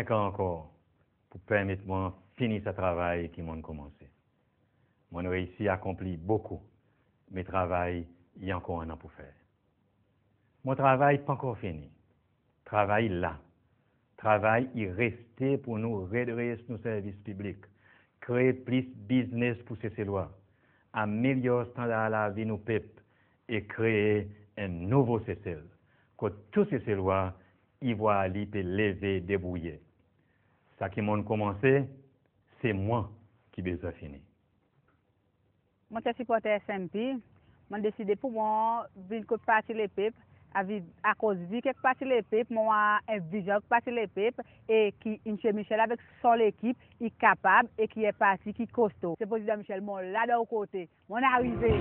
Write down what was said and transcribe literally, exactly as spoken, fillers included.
senk an ankor pour permet mwan fini sa travay ki mon'n konmanse. Mon'n reisi akonpli bokou, me travay i ankor annan pour fer. Mon travay pa ankor fini. Travay i la. Travay i reste pour nou redres nou servis piblik, kree plis biznes pour Seselwa, amelyor standar lavi nou pep e kree en nouvo Sesel, kot tou Seselwa i vwar li pe leve debrouye. Sa ki mon'n konmanse, se mwan ki bezwen fini. Mon ti en siporter S N P, mon'n deside pour mwan vin kot Parti Lepep, avi-, akoz vi ki ek Parti Lepep, mon war en vizyon ek Parti Lepep, e ki Msye Michel avek son lekip i kapab e ki en parti ki kosto. Se Prezidan Michel, mon la dan ou kote, mon'n arive.